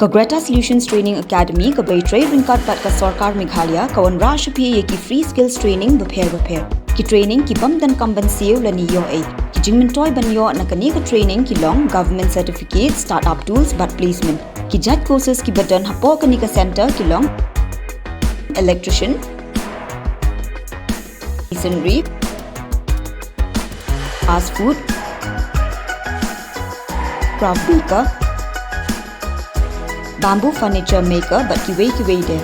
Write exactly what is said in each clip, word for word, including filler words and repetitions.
Ka Greta Solutions Training Academy kaba ïatrei ryngkat bad ka Sorkar Meghalaya ka wanrah sha phi ïa ki free skills training bapher bapher. Ki training ki bym donkam ban siew lane ïoh ei. Ki jingmyntoi ban ïoh na kane ka training ki long government certificate, startup tools bad placement. Ki jait courses kiba don hapoh kane ka centre ki long electrician, masonry, fast food, craft maker, bamboo furniture maker bad kiwei kiwei de.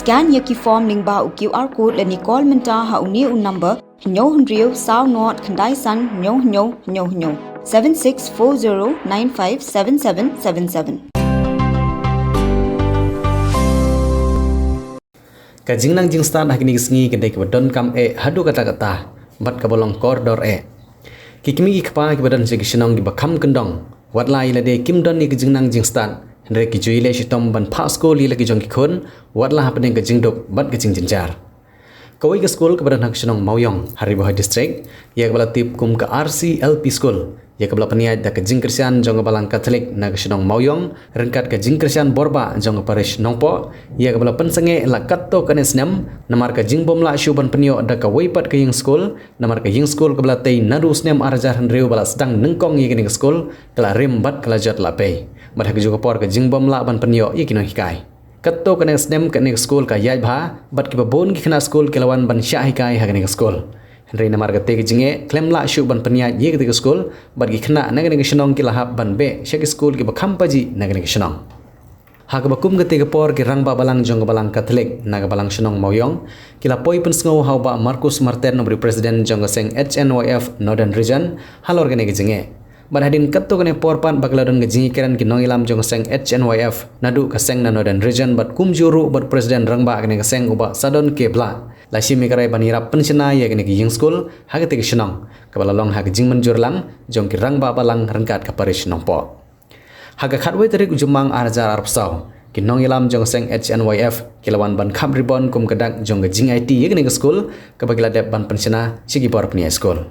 Scan ïa ki form lyngba u QR code lane call mynta ha une u number hynñiew hynriew saw nod khyndai san hynñiew hynñiew hynñiew hynñiew, seven six four zero nine five seven seven seven seven. Ka jingnang jingstad ha kine ki sngi ka dei kaba donkam eh haduh katta katta bad kaba long kordor eh. Ki kmie ki kpa kiba don sha ki shnong kiba kham kyndong, wat la ïa lade kim don ïa ka jingnang jingstad, hynrei ki ju ïaleh shitom ban phah skul ïa la ki jong ki khun, wat la hapdeng ka jingduk bad ka jingjynjar. Kawei ka skul kaba don ha ka shnong Mawïong ha Ri Bhoi District, ïa kaba la tip kum ka R C L P School, ïa kaba la pynïaid da ka jingkyrshan jong ka Balang Katholik na ka shnong Mawïong ryngkat ka jingkyrshan borbah jong ka Parish Nongpoh, ïa kaba la pynsangeh la katto katne snem, namar ka jingbym lah shuh ban pynïoh da kawei pat ka ïing skul, namar ka ïing skul kaba la tei naduh u snem ar hajar hynriew ba la sdang nyngkong ïa kane ka skul ka la rim bad ka la jot la pei. Bad ha kajuh ka por ka jingbym lah ban pynïoh ïa ki nonghikai. Katto katne snem kane ka skul ka ïaid bha bad kiba bun ki khynnah skul ki la wan ban shah hikai ha kane ka skul. Hynrei namar kata ka jingeh khlem lah shuh ban pynïaid ïa kata ka skul bad ki khynnah na kane ka shnong ki la hap ban beh sha ki skul kiba kham pajih na kane ka shnong. Ha kaba kum kata ka por ki rangbah balang jong ka Balang Katholik na ka Balang Shnong Mawïong ki la poi pynsngew ha u Bah Marcus Marten, uba dei u President jong ka seng H N Y F Northern Region, halor kane ka jingeh. Bad hadien katto katne por pat ba ka la don ka jingïakren ki nongïalam jong ka seng H N Y F naduh ka seng na Northern Region bad kumjuh ruh bad u President rangbah kane ka seng, u Bah Sadon K Blah, la shim ïa ka rai ban ïarap pynshna ïa kane ka ïing skul ha kata ka shnong, kaba la long ha ka jingmynjur lang jong ki rangbah balang ryngkat ka Parish Nongpoh. Ha ka khatwei tarik u Jymmang ar hajar arphew saw, ki nongïalam jong ka seng H N Y F ki la wan ban khap ribon kum ka dak jong ka jingaiti ïa kane ka skul, kaba ki la dep ban pynshna sha ki bor pynïaid skul.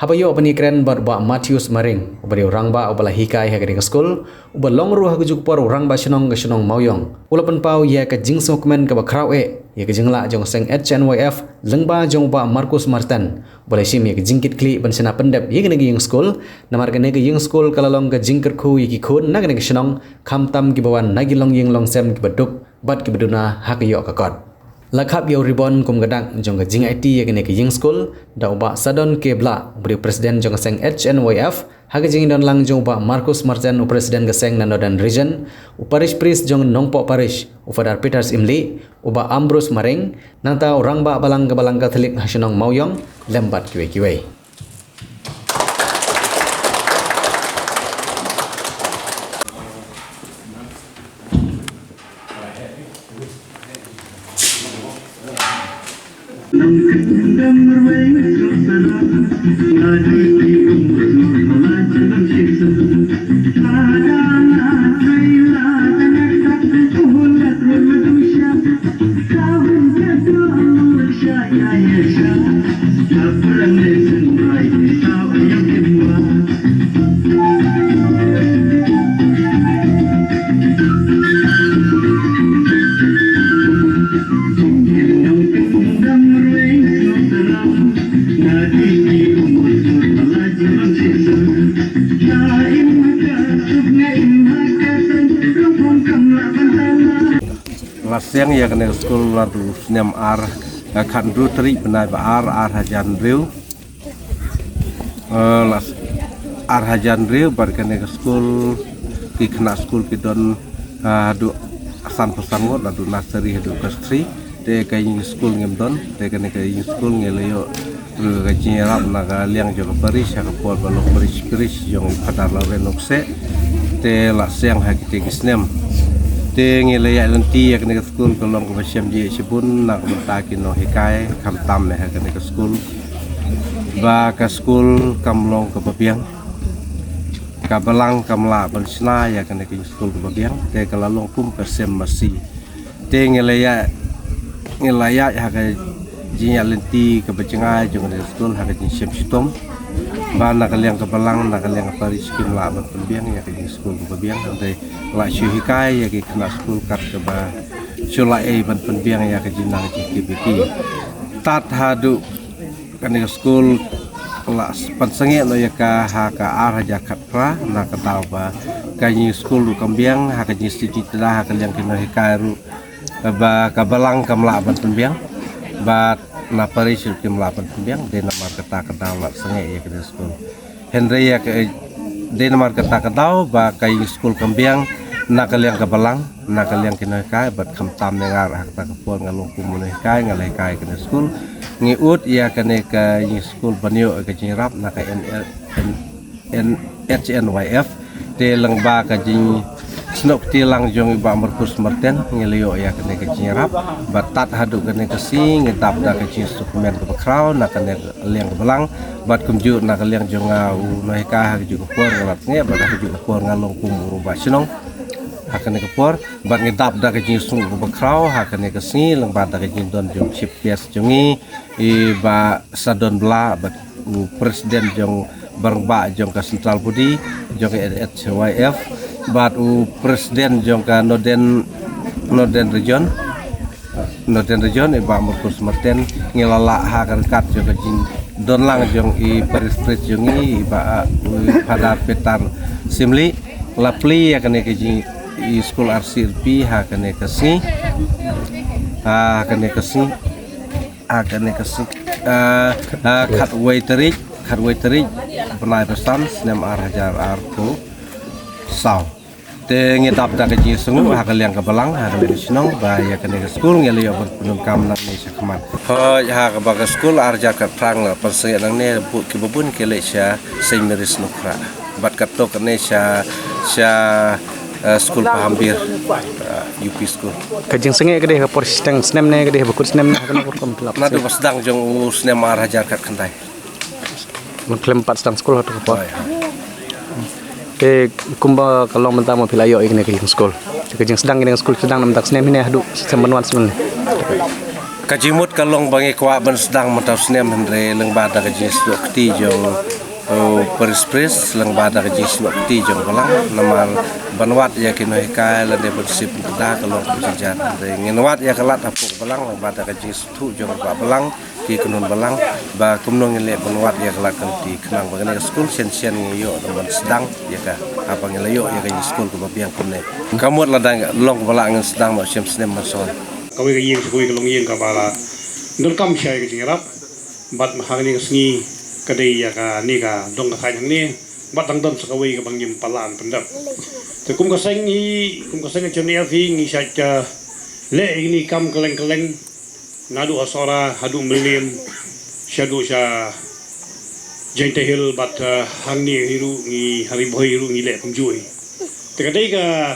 Haba ïoh ban ïakren bad u Bah Matthews Maring, uba dei u rangbah uba la hikai ha kane ka skul, uba long ruh ha kajuh ka por u rangbah shnong ka shnong Mawïong, u la pynpaw ïa ka jingsngewkmen kaba khraw eh ïa ka jinglah jong ka seng H N Y F lyngba jong u Bah Marcus Marten, uba la shim ïa ka jingkitkhlieh ban shna pyndep ïa kane ka ïing skul, namar kane ka ïing skul ka la long ka jingkyrkhu ïa ki khun na kane ka shnong, khamtam kiba wan na ki longïing longsem kiba duk bad kiba duna ha ka ïoh ka kot. La khap ïa u ribon kum ka dak jong ka jingaiti ïa kane ka ïing skul da u Bah Sadon K Blah, uba dei u President jong ka seng H N Y F, ha ka jingdon lang jong u Bah Marcus Marten, u President ka seng na Northern Region, u Parish Priest jong Nongpoh Parish, u Father Peters Imli, u Bah Ambrose Maring, nangta u rangbah balang ka Balang Katholik ha shnong Mawïong, lem bad kiwei kiwei. La seng ïa kane ka skul naduh u snem ar, eh, khathynriew tarik bnai ba ar, ar hajar hynriew. Eh, la s-, ar hajar hynriew bad kane ka skul, ki khynnah skul ki don, eh, haduh sanphew san ngut, naduh nursery haduh class three. Te ka ïing skul ngim don, te kane ka ïing skul ngi la ïoh ruh ka jingïarap na ka liang jong ka parish, ha ka por ba long parish priest jong i Father Lauren Nokseh. Te la seng ha kite ki snem. Te ngi la ïaid lynti ïa kane ka skul ka long kaba shem jingeh shibun na ka bynta ki nonghikai, khamtam eh ha kane ka skul. Ba ka skul kam long kaba biang. Ka balang kam lah ban shna ïa kane ka skul kaba biang, te ka la long kum ka sem masi. Te ngi la ïaid, ngi la ïaid ha ka jingïaid lynti kaba jngai jong kane ka skul ha ka jingshem shitom. Ba na ka liang ka balang, na ka liang ka parish kim lah ban pynbiang ïa ka jingskul kaba biang, hynrei la shu hikai ïa ki khynnah skul kat kaba shu lah ei ban pynbiang ïa ka jingnang jingtip ïa ki. Tad haduh kane ka skul la pynsangeh noh ïa ka ha ka ar hajar khatphra, na ka daw ba ka jingskul ruh kam biang, ha ka jingstad jingtda ha ka liang ki nonghikai ruh ba ka balang kam lah ban pynbiang, bad na parish ruh kim lah ban pynbiang, dei namar kata ka daw la sangeh ïa kane ka skul. Hynrei ïa ka, dei namar kata ka daw ba ka jingskul kam biang, na ka liang ka balang, na ka liang ki nonghikai, bad khamtam ne nga ruh ha kata ka por nga long kum u nonghikai, nga la hikai kane ka skul. Ngi ud ïa kane ka jingskul ban ïoh ïa ka jingïarap na ka N L, N, N, H N Y F. Te lyngba ka jingsnoh kti lang jong i Bah Marcus Marten, ngi la ïoh ïa kane ka jingïarap. Bad tad haduh kane ka sngi ngi dap da ka jingsngewkmen kaba khraw na kane ka liang ka balang, bad kumjuh na ka liang jong nga u nonghikai, ha kajuh ka por nga la tneh, bad ha kajuh ka por nga long kum u rangbah shnong ha kane ka por. Bad ngi dap da ka jingsngew kaba khraw ha kane ka sngi lyngba da ka jingdon jong chief guest jong ngi, i Bah Sadon Blah, bad u president jong barangbah jong ka central body jong ka N H Y F, bad u president jong ka Northern, Northern Region, Northern Region, i Bah Marcus Marten. Ngi la lah ha ka ryngkat jong ka jingdon lang jong i parish priest jong ngi, i Bah, u Father Peter Syiemlieh, la plie ïa kane ka jing, i skul R C L P ha kane ka sngi. Ha kane ka sngi, ha kane ka sngi, ah, ah, khatwei tarik, khatwei tarik bnai ba san, snem ar hajar arphew saw. Te ngi dap da ka jingsngew ha ka liang ka balang, ha ka liang ka shnong, ba ïa kane ka skul ngi la ïoh ban pyndonkam nangne shakhmat. Hooid, ha kaba ka skul ar hajar khatphra la pynsangeh nangne, bun kiba bun ki leit sha Saint Mary's Nongkhrah. Bad katto katne sha, sha, eh, skul Pahambir, eh, U P school. Ka jingsangeh ka dei ha ka por shiteng snem ne ka dei ha ka kut snem ne, ha kane ka por kam pynlap. Naduh ba sdang jong u snem ar hajar khatkhyndai. Ngi khlem pat sdang skul hato ka por. Hooid, hooid. Te kumba ka long mynta mo phi la ïoh ïa kane ka jingskul. Te ka jingsdang kane ka skul sdang na mynta ka snem hi ne haduh snem ban wan snem ne? Ka jingmut ka long ba ngi kwah ban sdang mynta u snem, hynrei lyngba da ka jingsnoh kti jong u parish priest, lyngba da ka jingsnoh kti jong balang, namar ban wad ïa ki nonghikai lane ban sip da ka long ka jingjar. Hynrei ngin wad ïa ka lad hapoh balang lyngba da ka jingsnoh jong ka balang, ki kynhun balang, ba kumno ngin leh ban wad ïa ka lad ka lynti khnang ba kane ka skul shen shen ngi ïoh ban sdang ïa ka, haba ngi la ïoh ïa ka jingskul kaba biang kumne. Ka mut lada long kaba lah ngin sdang noh shem snem ban sdang. Kawei ka ïing sha kawei ka longïing kaba la donkam sha ïa ka jingïarap. Bad ha kane ka sngi ka dei ïa kane ka dong ka thaiñ hangne. Bad dang don sa kawei kaba ngim pat lah ban pyndep. Te kum ka seng hi, kum ka seng H N Y F hi ngi shait leh ïa kine ki kam kylleng kylleng. Naduh ha Sohra haduh Mylliem, shaduh sha Jaintia Hills bad, eh, hangne hi ruh ngi ha Ri Bhoi hi ruh ngi leh kumjuh hi. Te ka dei ka,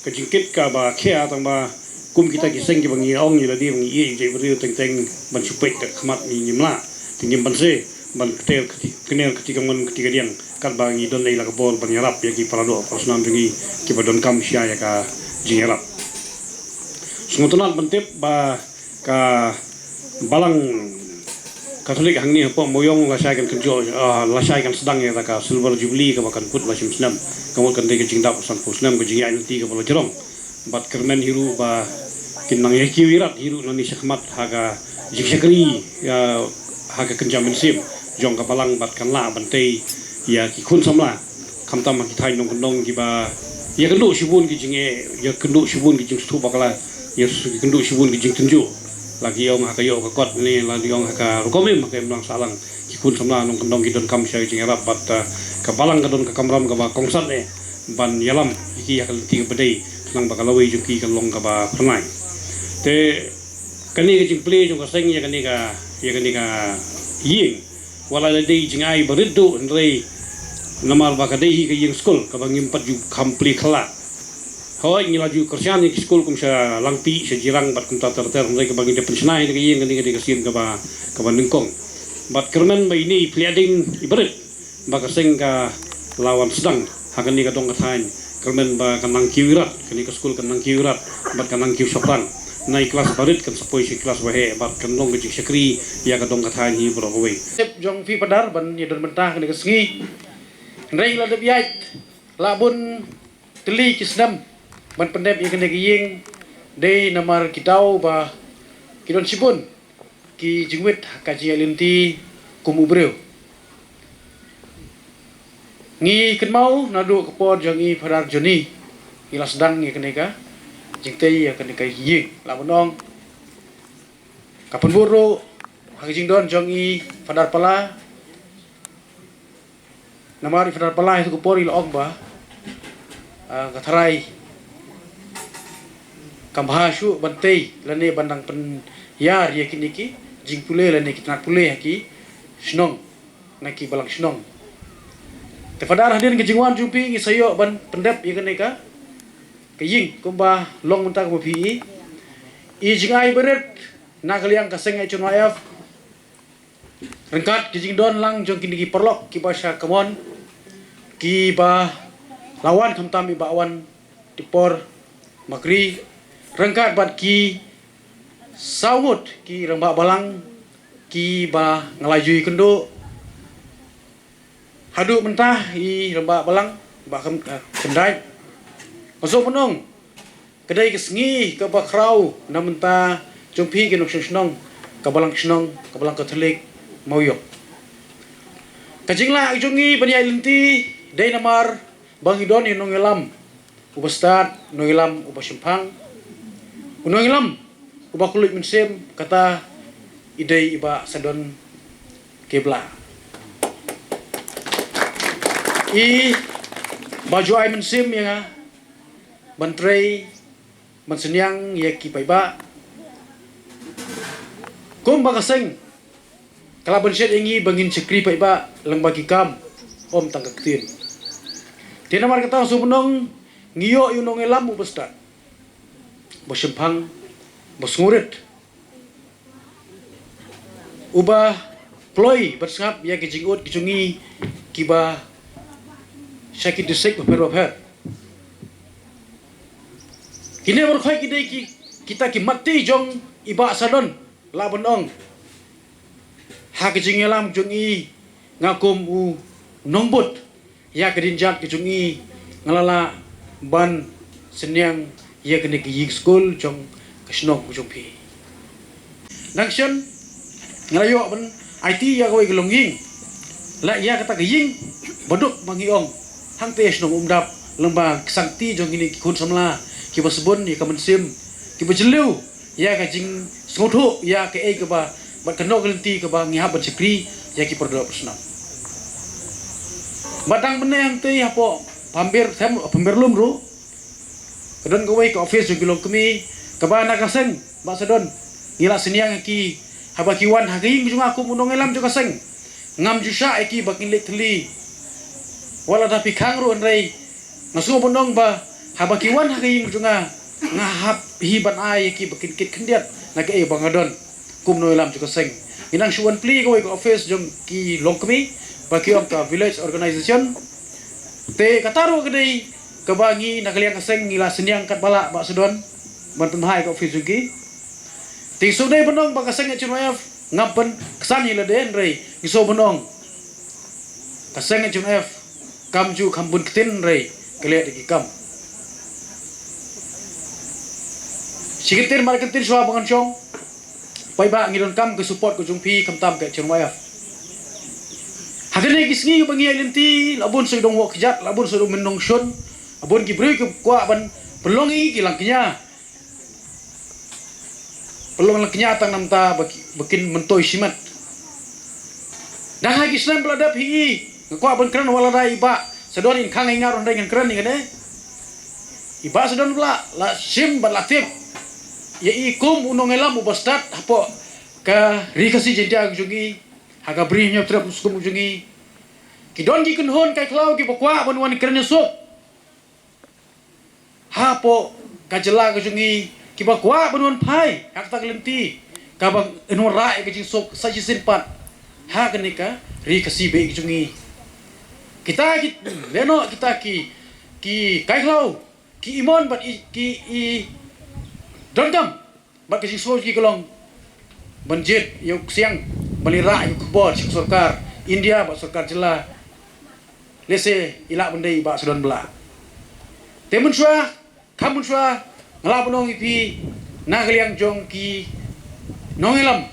ka jingkit kaba khia tang ba kum kita ki seng kiba ngi ong ïa lade ba ngi ïeit ïa u jaitbynriew teng teng ban shu peit da ka khmat ngi ngim lah. Te ngim banse ban kter kti, kner kti kamon kti kadiang katba ngi don ei la ka bor ban ïarap ïa ki para doh para snam jong ngi kiba donkam sha ïa ka jingïarap. Sngewtynnat ban tip ba ka Balang Katholik hangne hapoh Mawïong lashai kan kynjoh, ah, lashai kan sdang ïa ka Silver Jubilee kaba kan kut la shim snem. Ka mut kan dei ka jingdap sanphew snem ka jingïaid lynti kaba la jrong. Bad kyrmen hi ruh ba kin nang ïa kiew ïa rat hi ruh nangne shakhmat ha ka jingshakri, ïa, ha ka kynja mynsiem jong ka balang bad kan lah ban tei ïa ki khun samla. Khamtam ha ki thaiñ nongkyndong kiba ïakynduh shibun ki jingeh, ïakynduh shibun ki jingsngewthuh bakla, ïakynduh shibun ki jingtynjuh. La ki ong ha ka ïoh ka kot ne la ki ong ha ka rukom im ha ka imlang sahlang. Ki khun samla nongkyndong ki donkam sha ka jingïarap bad, eh, ka balang ka don ka kamram kaba kongsan eh ban ïalam ïa ki ha ka lynti kaba dei khnang ba ka lawei jong ki ka long kaba phyrnai. Te kane ka jingplie jong ka seng ïa kane ka, ïa kane ka ïing. Wat la dei jingai ba rit duh hynrei namar ba ka dei hi ka ïing skul kaba ngim pat ju kham plie khlad. Hooid ngi la ju kyrshan ïa ki skul kum sha Langpih, sha Jirang bad kumta ter ter hynrei kaba ngi dei pynshna hi da ka ïing kane ka dei ka sien kaba, kaba nyngkong. Bad kyrmen ba ine i plie ding i ba rit ba ka seng ka la wan sdang ha kane ka dong ka thaiñ, kyrmen ba ka nang kiew ïa rat, kane ka skul ka nang kiew ïa rat bad ka nang kiew shaphrang. Na i klas barit kan sa poi sha i klas baheh bad kan long ka jingshakri ïa ka dong ka thaiñ hi baroh kawei. Tip jong phi Phadar ban ïa don bynta kane ka sngi. Hynrei la dep ïaid la bun tylli ki snem ban pyndep ïa kane ka ïing dei namar ki daw ba ki don shibun ki jingwit ha ka jingïaid lynti kum u briew. Ngi kynmaw naduh ka por jong i Phadar Johnny ngi la sdang ïa kane ka jingtei ïa kane ka ïing la ban ong ka pynbud ruh ha ka jingdon jong i Phadar Pala. Namar i Phadar Pala ïa tu ka por i la ong ba ah, ka tharai kam bha shuh ban tei lane ban dang pynïar ïa kine ki jingpule lane ki tnat pule ha ki shnong na ki balang shnong. Te Phadar hadien ka jingwan jong phi ngi sa ïoh ban pyndep ïa kane ka ka ïing kumba long mynta kumba phi i i jingai barit na ka liang ka seng H N Y F. Ryngkat ki jingdon lang jong kine ki paralok kiba sha kamon kiba la wan khamtam i Bah Wan Tipor Makri ryngkat bad ki saw ngut ki rangbah balang kiba nga la ju ïakynduh haduh mynta i rangbah balang Bah Khyndait. Nga sngewbha ban ong ka dei ka sngi kaba khraw na bynta jong phi ki nongshong shnong ka balang shnong ka balang Katholik Mawïong. Ka jinglah jong ngi ban ïaid lynti dei namar ba ngi don ïa u nongïalam uba stad, u nongïalam uba shemphang, u nongïalam uba kylluid mynsiem, kata i dei i Bah Sadon Kebla. I ba ju ai mynsiem ïa nga ban trei ban synñiang ïa ki paidbah. Kumba ka seng ka la ban shet ïa ngi ba ngin shakri paidbah lyngba ki kam, ym tang ka ktien. Te namar kata shu ban ong ngi ïoh ïa u nongïalam uba stad, uba shemphang, uba sngewrit, uba kloi ban sngap ïa ki jingud ki jong ngi kiba sha ki district bapher bapher. Kine baroh khoit ki dei ki kita ki mat ti jong i Bah Sadon. Lah ban ong ha ka jingïalam jong i nga kum u nongbud ïa ka dien jait ka jong i nga la lah ban synñiang ïa kane ka ïing skul jong ka shnong ka jong phi. Nang shen nga la ïoh ban aiti ïa kawei ka longïing la ïa kata ka ïing baduk ba ngi ong hangta ïa shnong Umdap lyngba ka sangti jong kine ki khun samla kiba sbun ïa ka mynsiem kiba jylliew ïa ka jingsngewthuh ïa kaei kaba bad kano ka lynti kaba ngi hap ban shakri ïa ki para doh para snam. Bad dang mynne hangtei hapoh Pamber, Pamberlum ruh ka don kawei ka office jong ki longkmie kaba na ka seng Bah Sadon ngi la synñiang ïa ki haba ki wan ha ka ïing jong nga kum u nongïalam jong ka seng. Ngam ju shah ïa ki ba kin leit thylli wat la da phi khang ruh hynrei nga sngewbha ban ong ba haba ki wan ha ka ïing jong nga nga hap hi ban ai ïa ki ba kin kit khyndiat na kaei ba nga don kum u nongïalam jong ka seng. Ngi nang shu wan plie kawei ka office jong ki longkmie ba ki ong ka village organization. Te kata ruh ka dei kaba ngi na ka liang ka seng ngi la synñiang katba lah Bah Sadon ban pynbha ïa ka office jong ki. Te shu dei ban ong ba ka seng H N Y F ngam pynksan ïa lade hynrei ngi shu ban ong ka seng H N Y F kam ju kham bun ktien hynrei ka leh da ki kam. Shi ktien mar ktien shuwa ba ngan shong paidbah ngi donkam ka support ka jong phi khamtam ka H N Y F. Ha kane ki sngi ba ngi ïaid lynti la bun sa dong wok kjat la bun sa dong mynnong shun la bun ki briew ki kwah ban pynlong ïa ki lang kñia. Pynlong lang kñia tang namar ba ki, ba kin myntoi shimet. Dang ha ki snem ba la dep hi i nga kwah ban kren wat la da i Bah Sadon in khang ïa nga ruh hynrei ngan kren ïa kane. I Bah Sadon ba la shim bad la tip ïa i kum u nongïalam uba stad hapoh ka Ri Khasi Jaiñtia ka jong ngi ha ka Bri Hynñiewtrep Skum ka jong ngi. Ki don ki kynhun kai khlaw kiba kwah ban wan kren ïasuk hapoh ka jylla ka jong ngi kiba kwah ban wan phai ha kata ka lynti kaba ngin wanrah ïa ka jingsuk sa shisien pat ha kane ka Ri Khasi Beit ka jong ngi. Kita ki lehnoh kita ki, ki kai khlaw ki imon bad i, ki i donkam Bad ka jingsngew jong ki ka long ban jied ïa u ksiang ban leit rah ïa ka khubor sha ka sorkar India bad sorkar jylla. Lehse i lah ban dei i Bah Sadon Blah. Te mynshuwa, kham mynshuwa, nga lah ban ong ïa phi na ka liang jong ki nongïalam,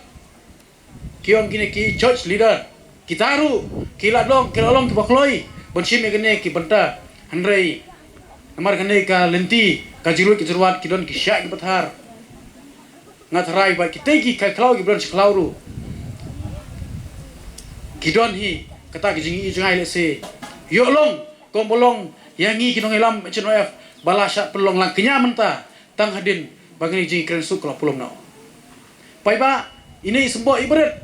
ki ong kine ki church leader, kita ruh ki la long, ki la long kiba kloi ban shim ïa kine ki bynta. Hynrei namar kane ka lynti ka jingruid ka jingruat, ki don ki shah ki pathar. Nga tharai ba kitei ki kai khlaw, ki ba don shi khlaw ruh, ki don hi kata ka jingïohi jngai. Lehse ïoh long kum ba long ïa ngi ki nongïalam H N O F ba la shah pynlong lang kñia mynta, tang hadien ba kane ka jingkren suk ka la pulom noh. Paidbah, ine i symboh i barit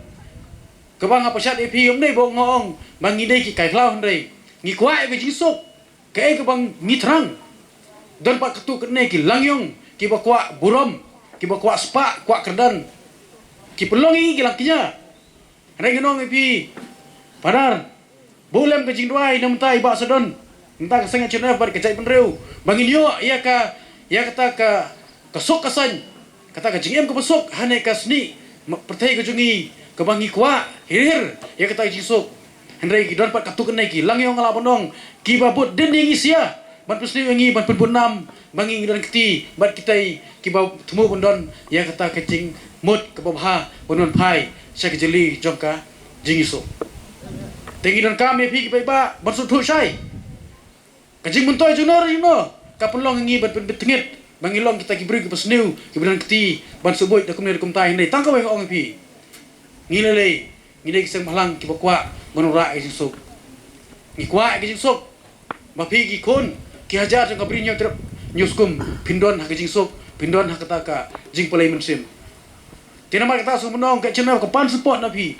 kaba nga pynshad ïa phi, ym dei ba nga ong ba ngi dei ki kai khlaw, hynrei ngi kwah ïa ka jingsuk. Kaei kaba ngi thrang, don pat katto katne ki langïong kiba kwah burom, kiba kwah spah, kwah kyrdan, ki pynlong ïa ngi ki lang kñia. Hynrei ngan ong ïa phi, Phadar, buh lem ka jingduwai na mynta i Bah Sadon, mynta ka seng H N O F bad ka jaitbynriew, ba ngin ïoh ïa ka, ïa kata ka, ka suk ka saiñ, kata ka jingim kaba suk ha kane ka snieh pyrthei ka jong ngi, kaba ngi kwah hir hir ïa kata ka jingsuk. Hynrei ki don pat katto katne ki langïong, nga lah ban ong, kiba bud dien ïa ngi sha ban pynsniew ïa ngi, ban pynbud nam ba ngi ngi don kti bad kitei kiba thmu ban don ïa kata ka jingmut kaba bha ban wan phai sha ka jylli jong ka jingïasuk. Te ngi donkam ïa phi ki paidbah ban sngewthuh shai. Ka jingmyntoi jong no jong no ka pynlong ïa ngi ban pynbit tngit ba ngi long kita ki briew kiba sniew, kiba don kti ban sngewbha da kumne da kumta. Hynrei tang kawei nga ong ïa phi, ngi lei lei ngi dei ki seng bhalang kiba kwah ban wanrah ïa ka jingsuk. Ngi kwah ïa ka jingsuk ba phi ki khun ki hajar jong ka Bri Hynñiewtrep Hynñiewskum phin don ha ka jingsuk, phin don ha kata ka jingpalei mynsiem. Te namar kata sngewbha ong ka channel ka pan support na phi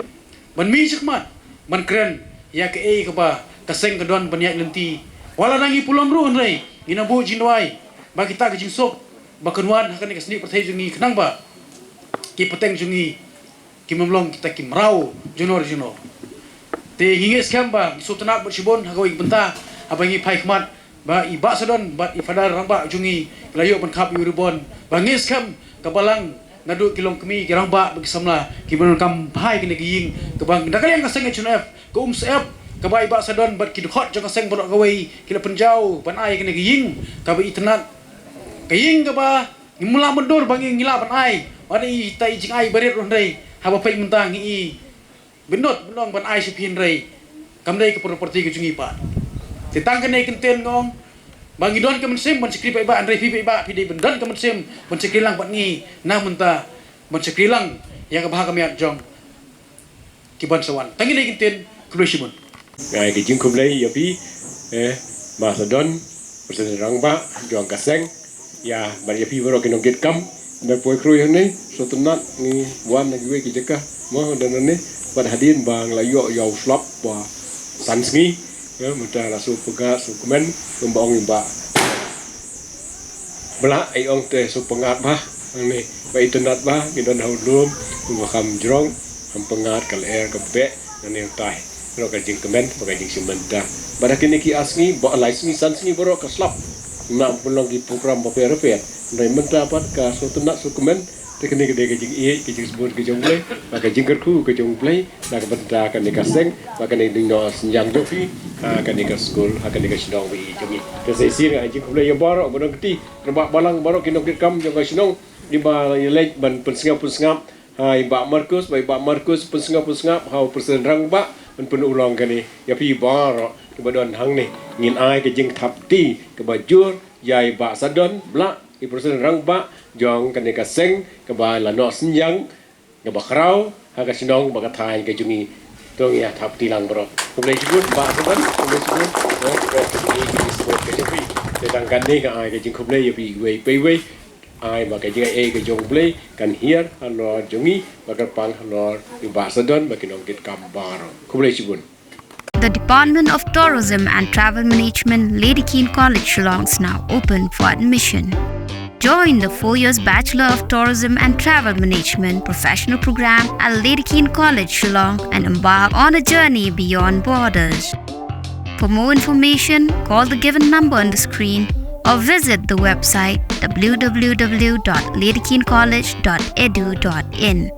ban mih shakhmat ban kren ïa kaei kaba ka seng ka don ban ïaid lynti. Wat la ngi pulom ruh, hynrei ngin ym buh jingduwai ba kita ka jingsuk ba kan wan ha kane ka snieh pyrthei jong ngi, khnang ba ki pateng jong ngi kim long kita ki mraw jong no jong no. Te ngi ngeit skhem ba ngi sngewtynnat bad shibun ha kawei ka bynta haba ngi phai khmat ba i Bah Sadon bad i Phadar rangbah jong ngi ki la ïoh ban khap ïa u ribon, ba ngi ngeit skhem ka balang naduh ki longkmie, ki rangbah bad ki samla kiba donkam phai kane ka ïing, kaba da ka liang ka seng H N O F ka um syep, kaba i Bah Sadon bad ki dkhot jong ka seng baroh kawei ki la pynjaw ban ai kane ka ïing kaba itynnat, ka ïing kaba ngim lah ban dur ba ngi, ngi lah ban ai. Wat ïa ita i jingai barit ruh, hynrei haba peit mynta ngi i bynta ban ong ban ai sha phi, hynrei kam dei ka property ka jong ngi pat. Te tang kane ka ktien nga ong ba ngi don ka mynsiem ban shakri paidbah, hynrei phi paidbah phi dei ban don ka mynsiem ban shakri lang bad ngi na mynta, ban shakri lang ïa ka bha ka miat jong ki ban sa wan. Tang kine ki ktien, khublei shibun. Nga ai ka jingkhublei ïa phi, eh, Bah Sadon, President Rangbah jong ka seng, ïa, bad ïa phi baroh ki nongkitkam, ba poi khrui hangne, sngewtynnat ngi wan na kiwei ki jaka, mo, don hangne, bad hadien ba nga la ïoh ïa u slap ba san sngi, eh, mynta la shu pyngat, shu kmen, kumba ong i Bah Blah, i ong te shu pyngat bha, hangne, ba itynnat bha, ngi don ha u lum, kumba kham jrong, kham pyngat, ka lyer, ka beh, hangne u tai. Baroh ka jingkmen, ba ka jingshim bynta. Bad ha kine ki ar sngi, ba lai sngi, san sngi baroh ka slap. Ngim lah ban pynlong ki program bapher bapher. Hynrei mynta pat ka sngewtynnat sngewkmen, te kane ka dei ka jingïeit, ka jingsbun ka jong U Blei, bad ka jingkyrkhu ka jong U Blei, na ka bynta kane ka seng, bad kane ka jingnoh synñiang jong phi, ha kane ka skul, ha kane ka shnong ba i jong ngi. Te sa shisien nga ai jingkhublei ïa baroh, ba don kti, rangbah balang baroh ki nongkitkam jong ka shnong, kiba ïaleit ban pynsngew pynsngap ha i Bah Markus, ba i Bah Markus pynsngew pynsngap ha u President Rangbah ban pynurlong kane. Ïa phi baroh kiba don hangne, ngin ai ka jingthap kti kaba jur ïa i Bah Sadon Blah, i President Rangbah jong kane ka seng kaba la noh synñiang, kaba khraw ha ka shnong bad ka thaiñ ka jong ngi. To ngin ïa thap kti lang baroh. Khublei shibun Bah Sadon, khublei shibun. Te tang kane nga ai ka jingkhublei ïa phi iwei pa iwei. Ai ba ka jingaiei ka jong U Blei kan hiar halor jong ngi, bad kyrpang halor i Bah Sadon bad ki nongkitkam baroh. Khublei shibun. The Department of Tourism and Travel Management, Lady Keane College, Shillong, is now open for admission. Join the four years Bachelor of Tourism and Travel Management professional program at Lady Keane College, Shillong, and embark on a journey beyond borders. For more information, call the given number on the screen or visit the website w w w dot ledekincollege dot e d u dot in.